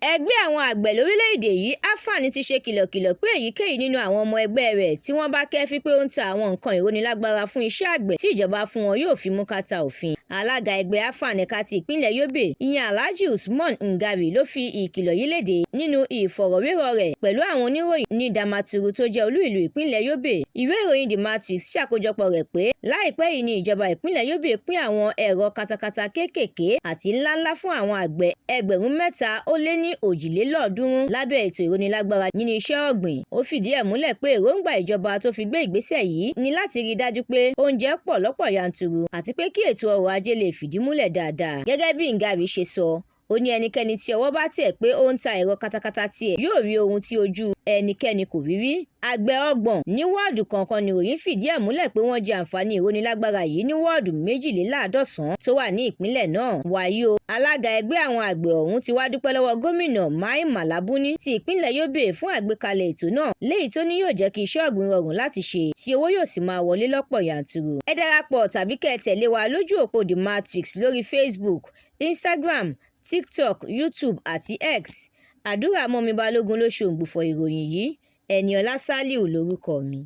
Ẹgbẹ́ àwọn àgbẹ̀ lórílẹ̀‐èdè yìí, AFAN, ti ṣe kìlọ̀kìlọ̀ pé èyíkéyìí nínú àwọn ọmọ ẹgbẹ́ rẹ̀ tí wọ́n bá kẹ́ẹ́fín pé ó ń ta àwọn nǹkan ìrónilágbára fún iṣẹ́ àgbẹ̀ tí ìjọba fún wọn yóò fimú kàtà òfin. Alága ẹgbẹ́ AFAN ẹ̀ka ti ìpínlẹ̀ Yobe, ìyẹn Alhaji Usman Ngari, ló fi ìkìlọ̀ yìí léde nínú ìfọ̀rọ̀wérọ̀ rẹ̀ pẹ̀lú àwọn oníròyìn ní Damaturu tó jẹ́ olú ìlú ìpínlẹ̀ Yobe. Ìwé ìròyìn The Matrix ṣàkójọpọ̀ rẹ̀ pé láìpẹ́ yìí ni ìjọba ìpínlẹ̀ Yobe pín àwọn ẹ̀rọ katakata kéékèèké àti ńláńlá fún àwọn àgbẹ̀ 3303 lábẹ́ ètò ìrónilágbára nínú iṣẹ́ ọ̀gbìn. Ó fìdí ẹ̀ múlẹ̀ pé èròǹgbà ìjọba tó fi gbé ìgbésẹ̀ yìí ni láti rí i dájú pé oúnjẹ pọ̀ lọ́pọ̀ yanturu àti pé kí ètò ọrọ̀ ajé lè fìdí múlẹ̀ dáadáa. Gẹ́gẹ́ bí Ngari ṣe sọ, ó ní ẹnikẹ́ni tí ọwọ́ bá tẹ̀ pé ó ń ta ẹ̀rọ katakata tiẹ̀ yóò rí ohun tí ojú ẹnikẹ́ni kò rí rí. Àgbẹ̀ 30 ní wọ́ọ̀dù kọ̀ọ̀kan nìròyìn fìdí ẹ̀ múlẹ̀ pé wọ́n jẹ àǹfààní ìrónilágbára yìí ní wọ́ọ̀dù 92 tó wà ní ìpínlẹ̀ náà. Wàyí o, alága ẹgbẹ́ àwọn àgbẹ̀ ọ̀hún ti wá dúpẹ́ lọ́wọ́ Gómìnà Mai Mala Buni ti ìpínlẹ̀ Yobe fún àgbékalẹ̀ ètò náà, léyìí tó ní yóò jẹ́ kí iṣẹ́ ọ̀gbìn rọrùn láti ṣe, tí owó yóò sì máa wọlé lọ́pọ̀ yanturu. Ẹ darapọ̀ tàbí kẹ́ ẹ tẹ̀lé wa lójú òpó The Matrix lórí Facebook, Instagram, TikTok, YouTube àti X. Àdúrà Mọ́mi Balógun ló ṣe òǹgbùfọ̀ ìròyìn yìí. Ẹniọlá Sálíù lórúkọ mi.